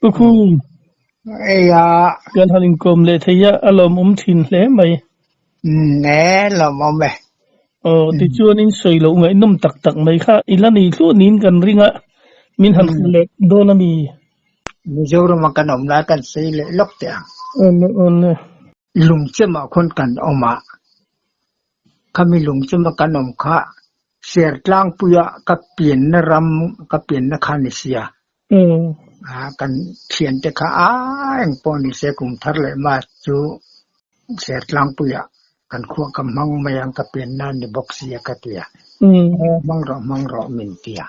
Pu Khum. Eia. Kan han inkawm leh thei a, a lawmawm thin hle mai. Umm e, lawmawm e. Aw, tichuan in sawi loh ngaihnawm tak tak mai kha i la nei thluah niin kan ring a, min han hrilh leh dawn a mi? Mizorama kan awm lai kan sawi leh lawk teh ang. Awle awle. Lungchemah khawn kan awm a, khami lungchema kan awm kha Sertlangpuia ka pianna ram, ka pianna kha ni sia. Kan thiante kha a eng pawh ni se kum thar leh ma chu Sertlangpuia kan khua ka hmang mai ang ka pianna ni bawk sia ka ti a. Hmang rawh hmang rawh min ti a.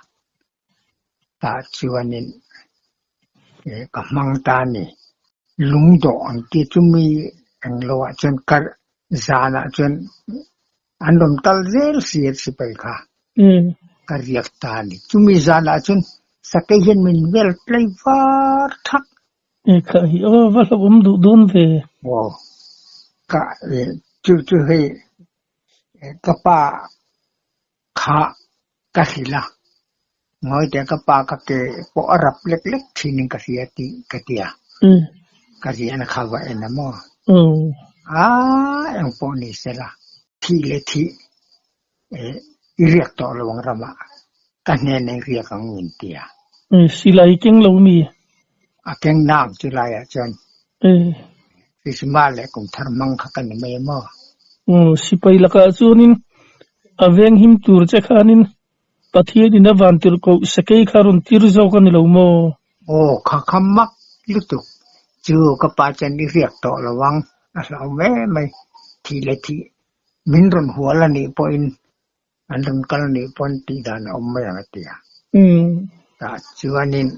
Tah chuanin ka hmang ta a ni. Lungdawh ang tih chu mi englo ah chuan ka zanah chuan an rawn kal zel si a sipai kha ka riak ta a ni. Chumi zanah chuan sakei hian min vel tlai var thak. Kha hi aw va hlauhawm duh dawn ve. Aw ka chu chu hei ka pa Kha ka hrilh a, ngawi teh ka pa ka ke pawh a rap lek lek thin in ka hria tih ka ti a, ka riahna kha va en a maw? A eng pawh ni se la, thih leh thih i riak tawh lo ang ramah ka hnenah i riak ang min ti a. Silai keng lo mi? A keng na ang chu laiah chuan Krismas leh kum thar hmang kha ka ni mai a maw? Sipai lakah chuanin a veng him tur che khanin Pathianin a van tirh koh sakei kha rawn tir zawk a ni lo maw? Aw, kha kha mak lutuk chu ka pa chuan i riak tawh lo ang, a hlau mai mai. Thih leh thih min rawn hual a nih pawhin an rawn kal nih pawn tih dan a awm mai ang a ti a. Tah chuanin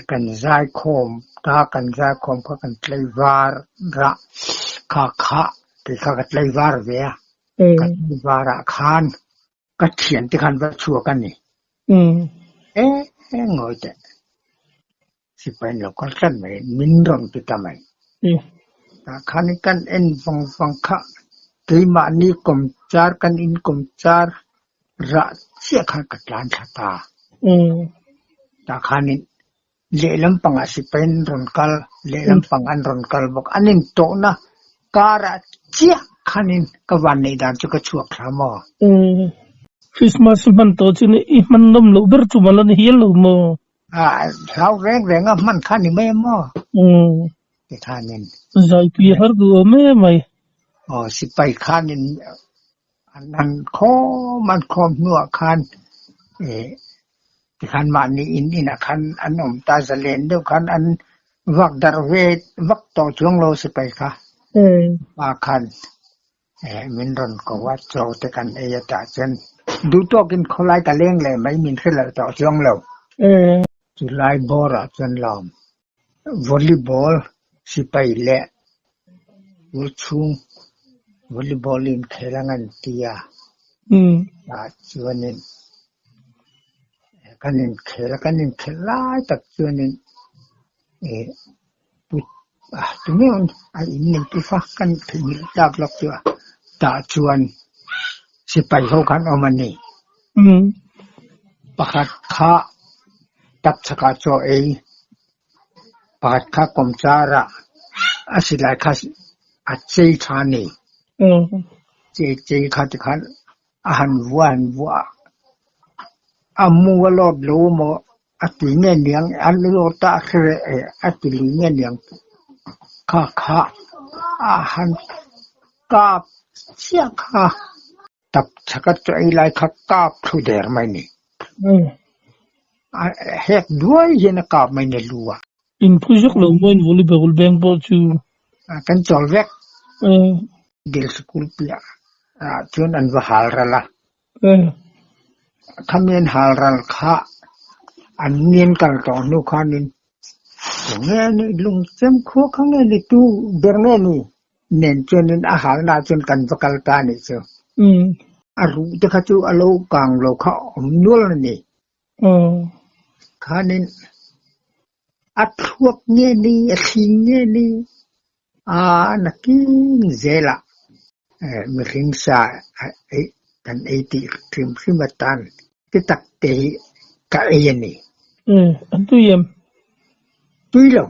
kan zaikhawm ta kan zaikhawm kha kan tlaivar rah kha kha tih kha ka tlaivar ve a. Ka tlaivar ah khan ka thian te khan va chhuak a ni. E ngawi teh. Sipai an lo kal tlat mai, min rawn ti ta mai. Tah khan kan en vang vang kha keimahni kawmchar kan in kawmchar rah chiah khan ka tlan thla ta. Tah khanin lehlam pangah sipai an rawn kal, lehlam pang an rawn kal bawk. An intawhna karah chiah khanin ka van neih dan chu ka chhuak thla maw? Christmas hman tawh chu i hman nawm loh ber chu mal a ni hial lo maw? Hlau reng reng a hman kha ni mai a maw? Tikhanin. Zaipui a har duh awm em mai. Aw sipai khanin an han khawm an khawm hnuah khan tikhan mahni in inah khan an awm ta zalen deuh khan an vak darh ve vak tawh chuang lo sipai kha. Pa khan Min rawn ko a, chaw te kan ei a tah chuan duh tawkin khawlai ka leng leh mai min hre loh tawh chuang lo. Chulai bawrah chuan lawm volleyball sipai leh ur chhung volleyball inkhel ang an ti a, tah chuanin kan inkhel a, kan inkhel lai tak chuanin Tunge a in nei te kha kan theihnghilh tlak lawk chu a tah chuan sipai ho khan awm a ni. Pakhat kha tapchhakah chaw ei, pakhat kha kawmcharah a silai kha a chei tha a ni. Chei chei kha tikhan a han vuah a han vuah a, a mu a lawt lo maw A ti nge niang an lawt a hre eh a ti lui nge niang kha kha a han kap chiah kha tap chhak a chaw ei lai kha kap thlu der mai ni a hek duai hian a kap mai ni lu a. In phu zawk lo maw in volleyball beng pawh chu. Kan chawl vek. Dil sikul piah ah chuan an va hal ral a. Khamian hal ral kha an ngen kal tawh hnu khanin tunge ni lungchem khua kha nge ni tu ber nge ni nen chuanin a halna ah chuan kan va kal ta anih chu. A ruh te kha chu a lo kang lo kha awm nual a ni. Khanin a thluak nge ni a thling nge ni a nakin zelah mihring sa kan ei tih hrim hrim atan ti tak te hi ka ei a ni. An tui em? tui lo.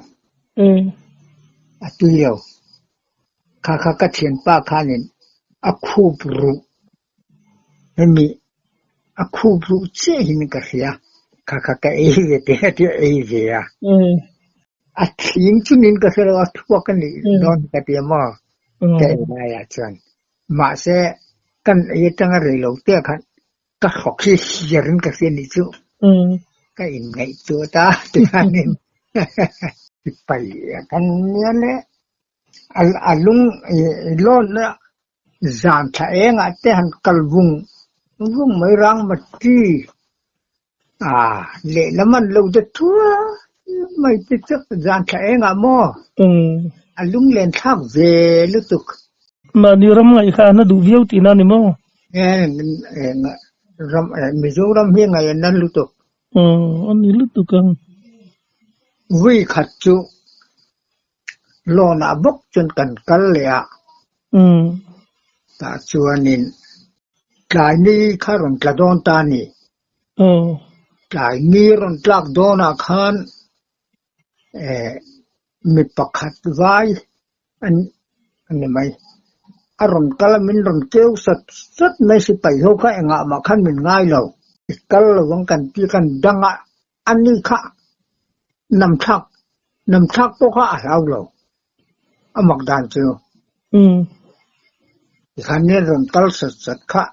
A tui lo. Kha kha ka thianpa khanin a khup ruh hemi a khup ruh chiahin ka hria. Kha kha ka ei ve te a tia ei ve a. A thling chu nin ka hre lo a thuak a nih dawn ka ti a maw ka ei laiah chuan. Mahse kan ei atanga rei lo te ah khan ka hrawk hi hliar in ka hria nih chu ka inngaihtuah ta tikhanin sipai kan nia le a lung lawnna zan thla engah te han kal vung vung mai rang mati a lehlam an lo de thuai mai te chu zan thla engah maw a lunglen thlak ve lutuk. Mahni ram ngaih kha an a duh viau tihna a ni maw? Ram Mizoram hi ngaih an na lutuk. Aw a ni lutuk ang. Vui khat chu Lawn ah bawk chuan kan kal leh a. Tah chuanin tlai ni kha rawn tla dawn ta a ni. Tlai ni rawn tlak dawnah khan mi pakhat vai a ni mai. A rawn kal a, min rawn keu sat sat mai sipai ho kha engah mah khan min ngai lo. I kal lo ang kan ti kan dang a, a ni kha nam thlak nam thlak pawh kha a hlau lo a mak dan chu. Tikhan nia rawn kal sat sat kha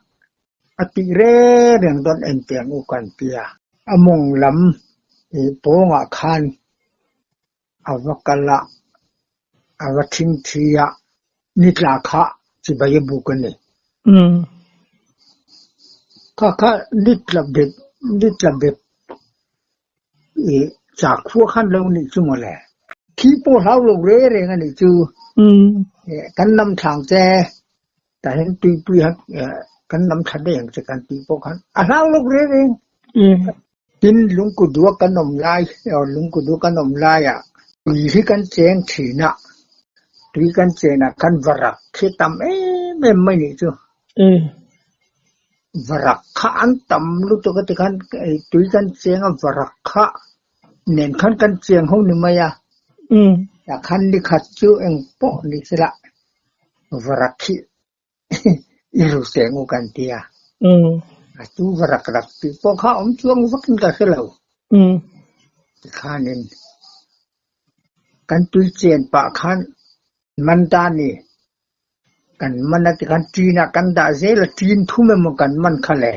a tih reng reng dawn engtiang u kan ti a. A mawng lam pawngah khan a va kal a, a va thingthi a, ni tla kha chibai a buk a ni. Kha kha ni tla bet, ni tla bet i chakhua khan lo nih chu mawle. Thi pawh hlau lo reng reng a nih chu. Kan lam thlang che, tah hian tuipui han kan lam thla daih ang che kan tih pawh khan a hlau lo reng reng. Tin, lungkudua kan awm lai, lungkudua kan awm laiah tui hi kan cheng thin a, tui kan chenah khan varak khi tam em em mai nih chu. Varak kha an tam lutuk a tikhan tui kan cheng a varak kha nen khan kan cheng ho ni mai a. Tah khan nikhat chu eng pawh ni sela varak khi I ru seng u kan ti a. A tu va rak rak tih pawh kha awm chuang vakin ka hre lo. Tikhanin kan tui chen pah khan man ta ni. Kan man a tikhan ṭin ah kan dah zel a, ṭin thum emaw kan man kha le.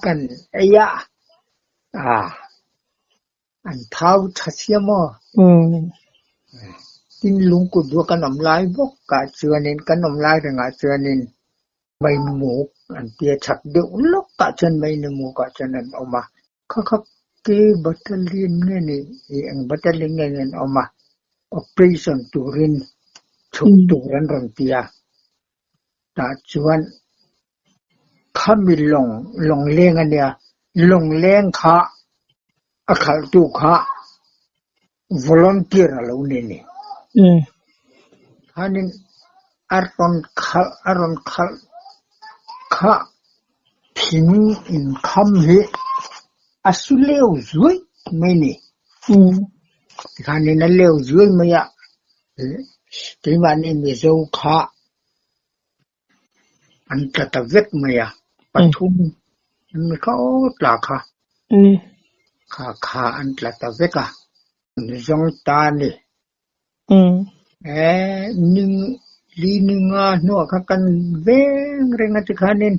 Kan ei a, An thau tha sia maw? Tin lungkut duah kan awm lai bawk ah chuanin kan awm lai rengah chuanin Maimuk an tia chak deuh lawk ah chuan Mainimuk ah chuan an awm a. Kha kha ke battalion nge ni ih eng battalion nge ni an awm a operation turin chhuk tur an rawn ti a tah chuan Khami lawng lawngleng a nia, lawngleng kha a khalhtu kha volunteer a lo ni ni. Khanin a rawn khalh a rawn khalh kha thing inkham hi a su leu zuai mai ni. Tikhanin a leu zuai mai a, keimahni Mizo kha An tla ta vek mai a, pathum an mi kha aw tla kha. Kha kha an tla ta vek a, an zawng ta a ni. Eh, ning li ninga hnuah kha kan veng reng a tikhanin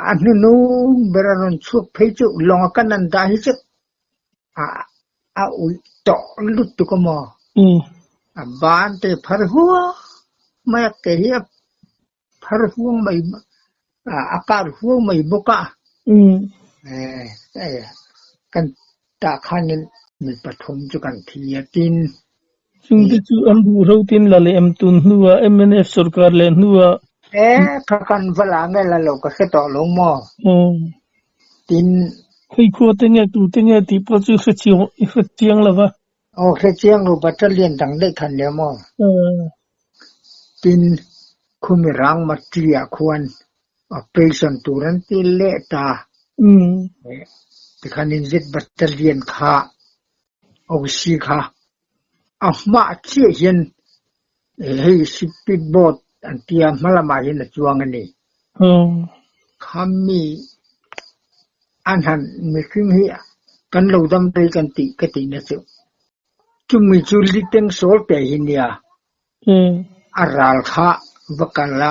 a hnunung ber a rawn chhuak phei chu lawng a kan an dah hi chu a uih tawh lutuk a maw? A ban te phar huang mai a, ke hi a phar huang mai a kar huang mai bawk a. Kan tah khanin mi pathum chu kan thi a tin. Chungte chu an duh ro tin la leh em tun hnuah mnf sorkar leh hnuah. E kha kan va la nge la lo ka hre tawh lo maw? Tin. Khawi khua te nge tu te nge tih pawh chu i hre chiang i hre chiang lo va. Aw hre chiang lo battalion dang daih khan nia maw? Tin khumi rang matri ah khuan operation tur an ti leh ta. Tikhanin Z Battalion kha OC kha a hmaah chiah hian hei speed boat an tia hma lamah hian a chuang a ni. Khami an han mihring hi kan lo dam rei kan tih ka tihna chu chumi chu liteng sawl pe hi nia. A ral kha va kal a,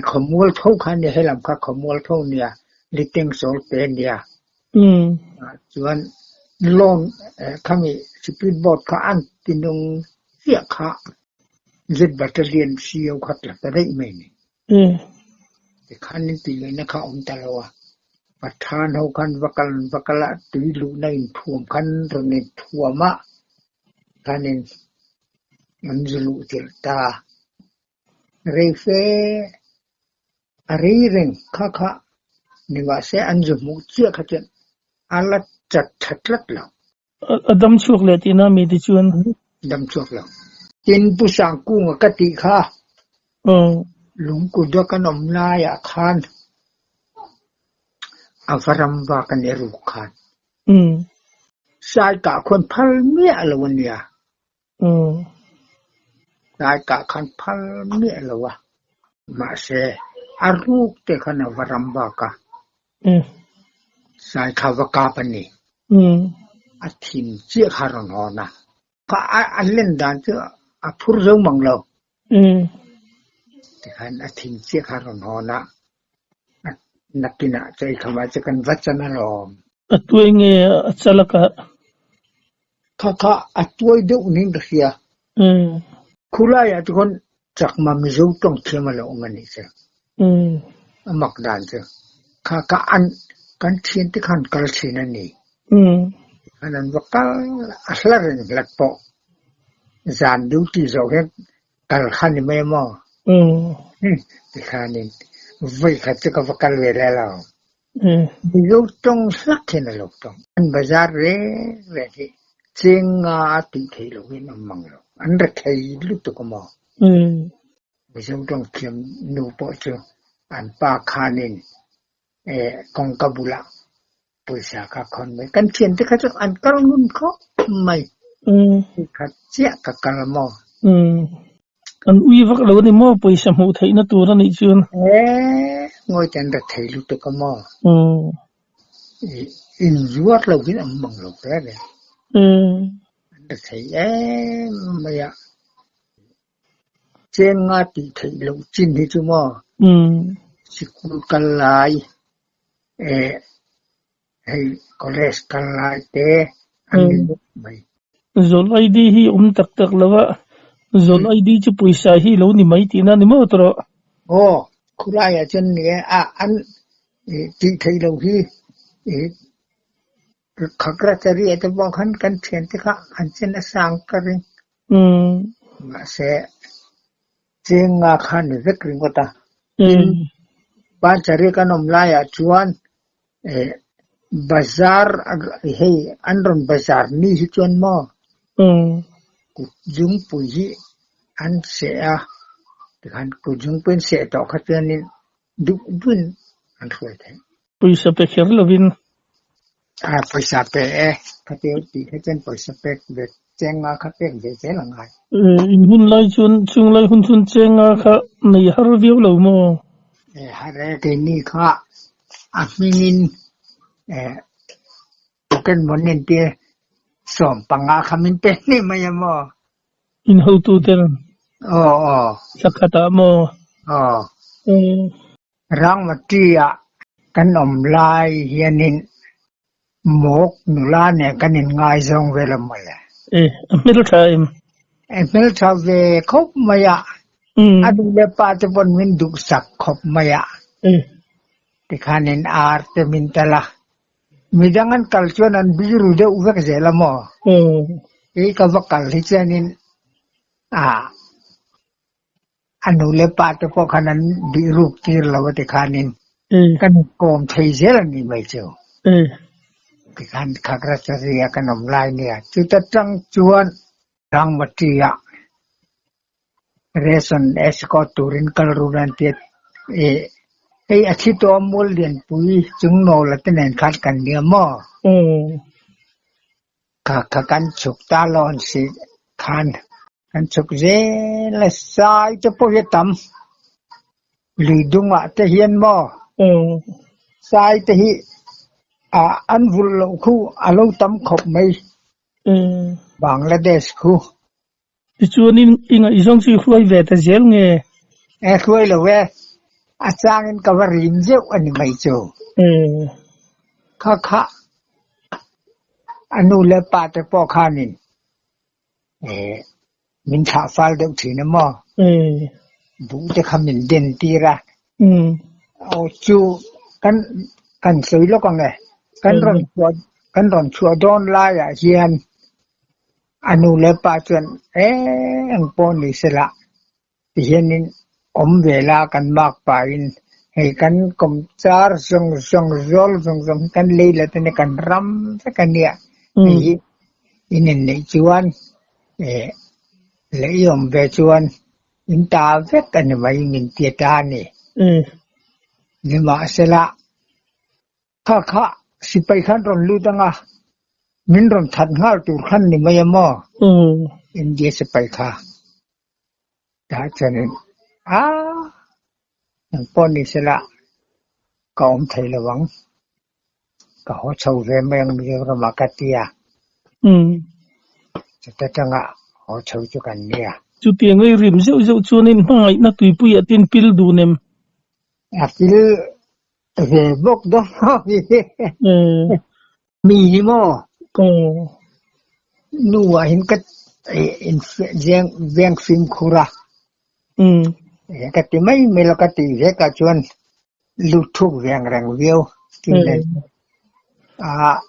khawmual tho kha nia, helam kha khawmual tho nia, liteng sawl pe nia. Chuan loan khami speed boat kha an ti nung chiah kha Z Battalion CO kha tla ta daih mai ni. Tikhan in tih ngaihna kha a awm ta lo a, Pathan ho khan va kal va kal a, tui luhna inthuam khan rawn inthuam a, Khanin an zu luh tirh ta. Rei fe a rei reng kha kha ni mahse an zu hmuh chiah kha chuan a la chat tha tlat lo. A dam chhuak leh tihna mi ti chuan? Dam chhuak lo. Tin Pu Sangkunga ka tih kha lungkuda kan awm laiah khan a va ram vak a ni ruk khan. Sai kah khuan phal miah lo a nia. Sai kah khan phal miah lo a. Mahse, a ruk te khan a va ram bak a. Sai kha va kap a ni. A thin chiah kha a rawn hawn a. A len dan chu a phur zo mang lo. Tikhan a thin chiah kha a rawn hawn a. Nakinah chu ei khamah chu kan va chan alawm. A tuai nge a chalak ah? Kha kha a tuai deuh niin ka hria. Khulaiah chu khawn Chakma Mizo tawng thiam a lo awm a nih chu. A mak dan chu. Kha kha an kan thiante khan kal thin a ni. An an va kal a hla reng hlat pawh zan duty zawh hian Kal kha ni mai maw? Tikhanin vawi khat chu ka va kal ve leh lo. Mizo tawng hlak hian a lo tawng. An bazar reng reng hi cheng nga a tih theih loh hian awm mang lo. An ra thei lutuk a maw? Mizo tawng thiam nu pawh chu an pa khanin kawngka bulah pawisa kha khawn mai. Kan thiante kha chu an kal ngun khawp mai. Khat chiah ka kal maw? An ui vak lo a ni maw pawisa hmuh theihna tur a nih chuan? Ee, ngawite an ra thei lutuk a maw? Inzuar lo hian an mang lo hle ve. An ra thei em mai a. Cheng nga tih theih loh chin hi chu maw? Sikul kal lai eh hei college kal lai te an ni bawk mai. Zawl ID hi awm tak tak lo a, zawl ID chu pawisa hi lo ni mai tihna ni maw tawh? Aw, khulaiah chuan ni e, a an tih theih loh hi Khagrachari te pawh khan kan thiante kha an chen a sang ka ring. Mahse, cheng nga kha ni vek ringawt a. Tin, Panchari kan awm laiah chuan bazar hei an rawn bazar ni hi chuan maw kut zungpui hi an seh a, tikhan kut zungpui an seh tawh kha chuanin duh duhin an hruai theih. Pawisa pe kher lovin. A pawisa pe e, khatia tih kha chuan pawisa pek ve cheng nga kha pek ve zel a ngai. In hun lai chuan chung lai hun chuan cheng nga kha nei har viau lo maw? E har e, keini kha a hmingin e pocket money an tia 15 kha min pe hnih mai a maw? In hotu ten. Aw aw. Thla khatah maw? Aw. Rangmati ah kan awm lai hianin Mawk nula nen kan inngaizawng vel a mawle. E, a hmeltha em? E, hmeltha ve khawp mai a. A nu leh pa te pawn min duhsak khawp mai a. Tikhanin ar te min tel a. Midang an kal chuan an biru deuh vek zel a maw? Kei ka va kal hi chuanin ah A nu leh pa te pawh khan an bih ruk tir lo a tikhanin kan inkawm thei zel a nih mai chu. Tikhan Khagrachari-a kan awm lai nia. Chuta tang chuan Rangmati-ah ration escort turin kal run an tia i Hei a thi tawh a mual lianpui chung nawla te nen khan kan nia maw? Kha kha kan chhuk ta lawn si khan kan chhuk zel a, sai te pawh hi a tam. Lui dungah te hian maw? Sai te hi an vulh loh khu a lo tam khawp mai Bangladesh khu. Tichuanin i ngaihzawng chu i hruai ve ta zel nge? E hruai lo e, a changin ka va rim zeuh a ni mai chu. Kha kha a nu leh pa te pawh khanin min thlah fal deuh thin a maw? Buh te kha min den tir a. Aw chu kan kan sawi lawk ang e, kan rawn chhuah kan rawn chhuah dawn laiah hian A nu leh pa chuan eng pawh ni se lah tihianin awm ve la kan mak pahin hei kan kawmchar zawng zawng zawl zawng zawng hi kan lei la te nia kan ram vek a nia hei hi in inneih chuan eh leh i awm ve chuan in ta vek a ni mai min ti ta a ni. Nimahsela Kha kha sipai khan rawn lut ang a, min rawn that nghal tur khan ni mai a maw? India sipai kha tah chuanin a eng pawh ni sela ka awm thei lo ang, ka haw chho ve mai ang Mizoramah ka ti a, chuta tanga haw chho chu kan nia. Chutiang ei rim zeuh zeuh chuanin hmangaihna tuipuiah tin pil dun em? A pil Ve bawk dawn ho hi. Mi hi maw? Nu ah hin ka in veng fimkhur a. Ka ti mai mai lo ka ti vek ah chuan lut thuk veng reng viau. Ah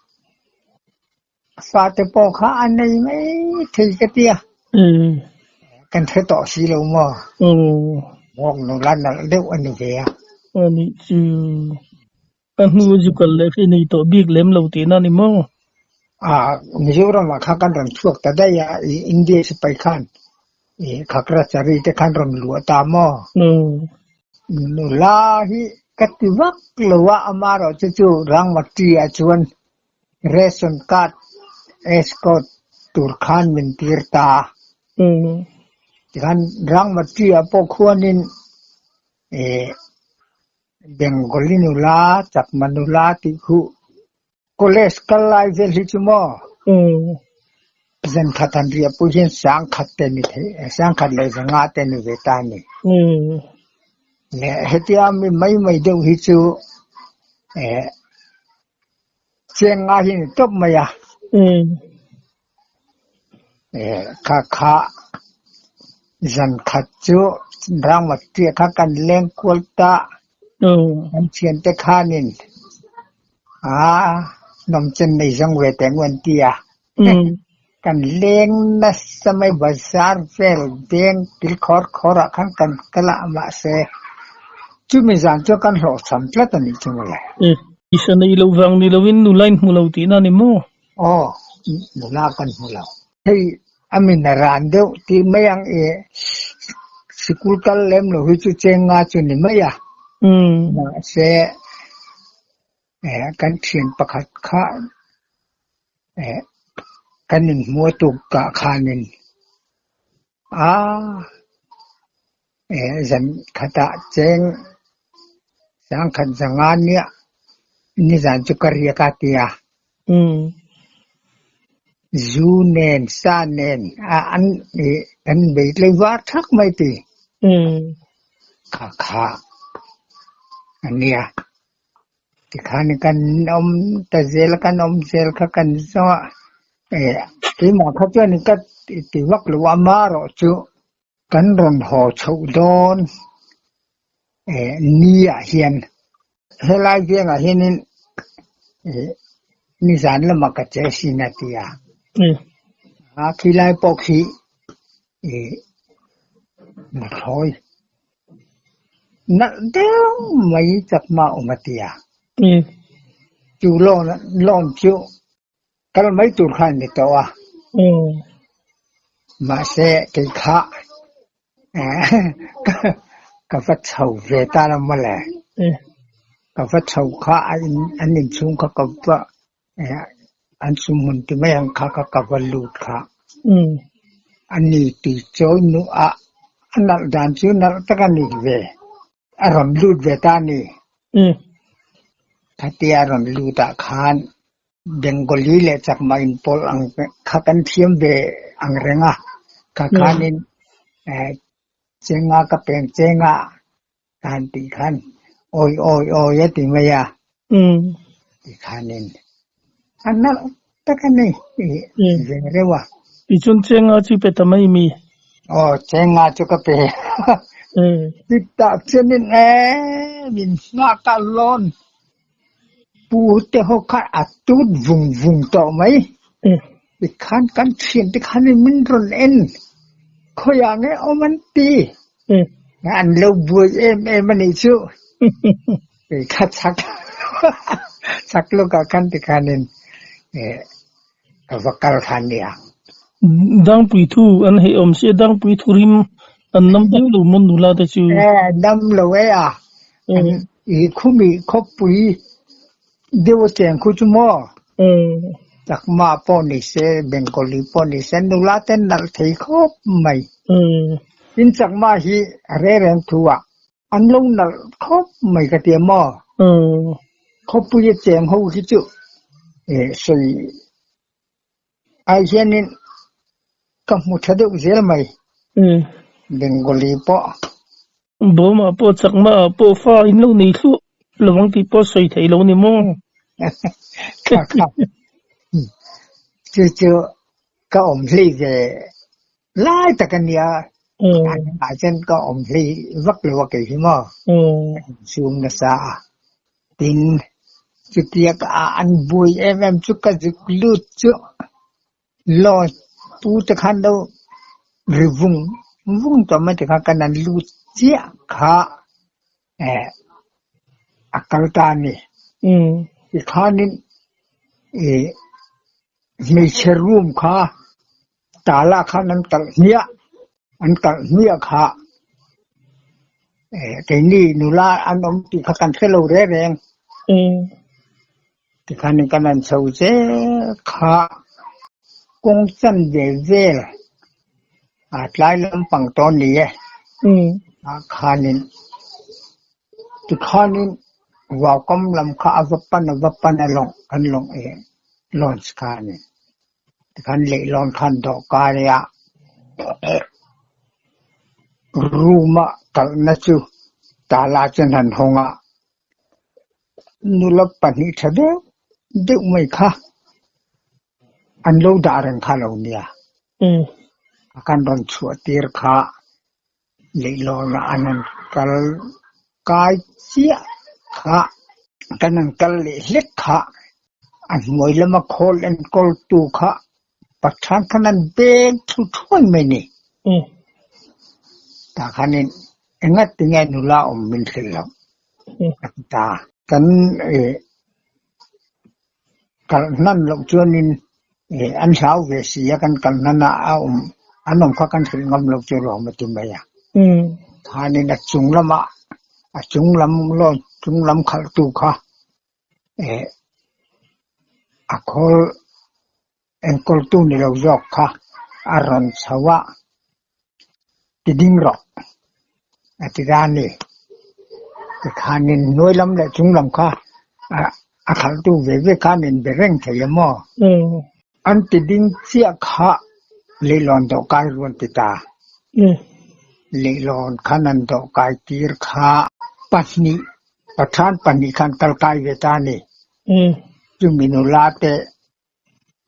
fate pawh kha a nei mai thei ka tia. Kan hre tawh si lo maw? Vawk nula nalh deuh a ni ve a. A nih chu. A hnu a zu kal leh kha i nei tawh bik lem lo tihna a ni maw? A, Mizoramah kha kan rawn chhuak ta daih a, i India sipai khan i Khagrachari te khan rawn luah ta maw? Nula hi ka ti vak lo a, amaherawhchu chu chu Rangmati ah chuan Ration card escort tur khan min tir ta. Tikhan Rangmati ah pawh khuanin eh Bengali nula, Chakma nula tih khu college kal lai vel hi chu maw zankhat han riah pawh hian sangkhat te ni thei sangkhat leh zanga te ni ve ta a ni. Leh hetia mi mai mai deuh hi chu eh Cheng nga hi ni tawp mai a. Eh kha kha zan khat chu Rangmati kha kan leng kual ta. Kan thiante khanin ah nawmchen nei zawng ve teh ngu an ti a. Kan leng nasa mai bazar vel beng kil khawr khawr ah khan kan kal a mahse chumi zan chu kan hlawhchham tlat a nih chu mawle. Isa nei lo vang ni lovin nula in hmu lo tihna a ni maw? Aw, nula kan hmu lo. Hei a min a ran deuh tih mai ang i sikul kal lem lo hi chu cheng nga chu ni mai a. Mahse kan thian pakhat kha kan inhmu a tuk kah khanin a zan khatah cheng sangkhat zanga nia nizan chu ka riak a ti a. Zu nen sa nen an kan bei tlei var thak mai ti. Kha kha a nia. Tikhan kan awm ta zel kan awm zel kha kan zawng a, eh keimah kha chuan ka ti vak lo a amaherawh chu kan rawn haw chhoh dawn eh ni ah hian helai vengah hianin eh nizan lamah ka che sin a ti a, a khilai pawh khi eh nuthlawi. Nalh deuh mai chakma awm a ti a. Chu lawn lawn chu kal mai tur khan ni tawh a. Mahse kei kha ka va chho ve ta lo mawle. Ka va chho kha a in an inchhung kha ka va an sumhmun ti mai ang kha kha ka va lut kha. A ni tui chawi nuah a nalh dan chu nalh tak a ni ve. A rawn lut ve ta a ni. Khatia a rawn lut ah khan Bengali leh Chakma inpawlh ang kha kan thiam ve ang reng a. Kha khanin chenga ka peng chenga ka han tih khan awi awi awi a ti mai a. Ti khanin a nalh tak a ni ve reuh a. Tichuan chenga chu pe ta mai mi? Aw chenga chu ka pe. Chutah chuanin ee min nghak a lawn Pu te ho kha a tut vung vung tawh mai. Tikhan kan thian te khan in min rawn en khawiah nge awm an ti. An lo buai em em a nih chu. Kei kha chak chak lawkah khan tikhanin ka va kal kha nia. Dangpui thu an hei awm sia, Dangpui thu rim an nam deuh lo maw nula te chu? E, nam lo e a. An i khumi khawpui deuh a cheng khu chu maw? Chakma pawh ni se, Bengali pawh ni se, nula te nalh thei khawp mai. Tin Chakma hi a re reng thu ah an lo nalh khawp mai ka ti a maw? Khawpui a cheng ho hi chu e sawi Ai hianin ka hmu tha deuh zel mai. Bengali pawh. Bawmah pawh chakmaah pawh fa in lo nei thluah lo ang tih pawh sawi theih lo ni maw? Kha kha. Chu chu ka awm hlei ve lai tak a nia. Ah chuan ka awm hlei vak lo a kei hi maw? Sum nasa a. Tin, chutia ka ah an buai em em chu ka zuk lut chu law pu te khan lo ri vung vung tawh mai tikhan kan han lut chiah kha eh a kal ta a ni. Tikhanin ih hmeichhe room kha tala khan an kalh hmiah an kalh hmiah kha eh keini nula an awm tih kha kan hre lo reng reng tikhanin kan han chho zel kha kawng chan ve vel a tlai lampang tawh a ni e ah khanin tikhanin vaukam lam kha a va pan a va pan a lawng kan lawng eh launch kha a ni. Tikhan leihlawn khan dawhkan a room a kalhna chu tala chuan han hawng a, nula pahnih tha deuh deuh mai kha an lo dah reng kha lo nia. Kan rawn chhuah tir kha leihlawn ah an han kal kai chiah kha kan han kal leh hlek kha a hnuai lama khawl enkawl tu kha Pathian khan an beng thu thuai mai ni. Tah khanin enga tinge nula awm min hrilh loh a ti ta. Kan kalh hnan loh chuanin an hlau ve si a, kan kalh hnan a a awm an awm kha kan hrilh ngam loh chu lawm a ti mai a. Khanin a chung lamah a chung lam lawn chung lam khalhtu kha a khawl enkawltu ni lo zawk kha a rawn chho a, ti ding rawh a ti ta a ni. Tikhanin hnuai lam leh chung lam kha a khalhtu ve ve khan in be reng thei a maw? An ti ding chiah kha leihlawn dawhkai ruan ti ta. Leihlawn khan an dawhkai tir kha pahnih Pathian pahnih khan kal kai ve ta a ni. Chumi nula te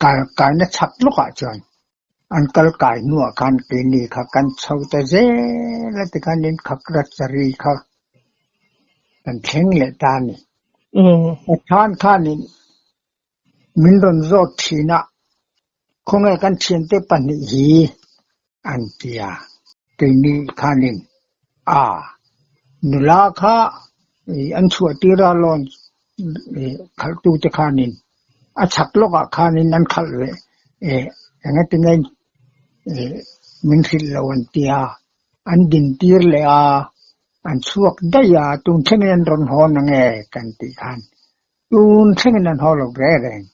kal kaina chhak lawkah chuan an kal kai hnuah khan keini kha kan chho ta zel a tikhan in Khakrachari kha kan thleng leh ta a ni. Pathian khanin min rawn zawt thin a, khawnge kan thiante pahnih hi an ti a, keini khanin a nula kha an chhuah tir a lawn khalhtute khanin a chhak lawkah khanin an khalh ve engatinge min hrilh lo an ti a, an din tir leh a. An chhuak daih a, tun thlengin an rawn haw nange kan tih khan tun thlengin an haw lo reng reng.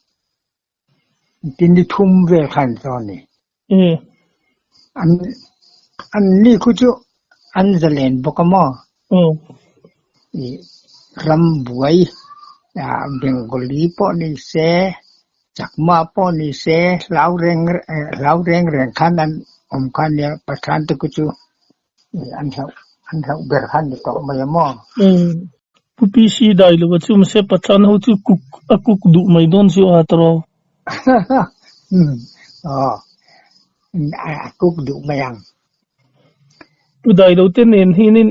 Tin ni thum vel khan sawn ni. An an ni khu chu an zalen bawk a maw? I ram buai Bengali pawh ni se, Chakma pawh ni se hlau reng hlau reng reng khan an awm kha nia Pathian te khu chu An hlauh an hlauh ber khan ni tawh mai a maw? Pu PC dai lo a chu mahse Pathan ho chu kuk a kuk duh mai dawn chu a ta ro. Aw a kuk duh mai ang. Pu dai lo te nen hian in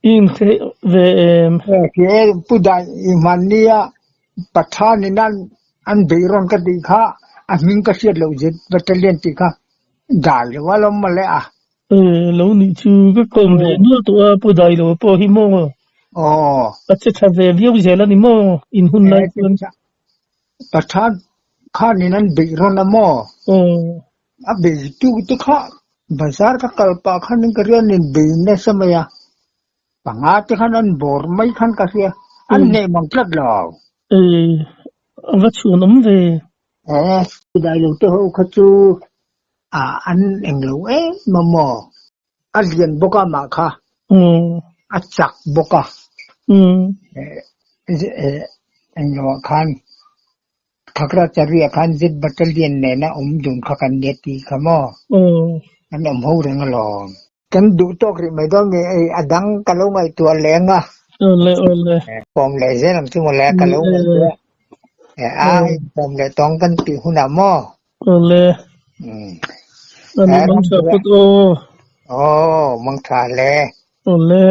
i inhreh ve em? Pu dai i hmannia Pathan in an an beihrawn ka tih kha a hming ka hriat loh zet battalion tih kha Dai lo a lawm mawle a. E lo nih chu ka kawm ve nual tawh a pu dai lo pawh hi maw. Aw. A che tha ve viau zel a ni maw in hun lai chuan. Pathan khan in an beih rawn a maw. Aw. A bei tu te kha bazar ka kal pah khan in ka rian in bei nasa mai a. Panga te khan an bawr mai khan ka hria. An hneh mang tlat lo. E a va chhuan awm ve. E dai lo te ho kha chu a an eng lo em a maw? A lian bawk a mah kha a chak bawk a eng lo ah khan Khakrachari ah khan Z Battalion nena awm dun kha kan nia tih kha maw? An awm ho reng alawm. Kan duh tawk rih mai dawn nge ei a dang ka lo ngaihtuah leng a. Awle awle. Kawm leh zel ang chu mawle ka lo ngaihtuah. A inkawm leh tawng kan tih hunah maw? Awle. Ani mangtha phawt aw. Aw mangtha hle. Awle.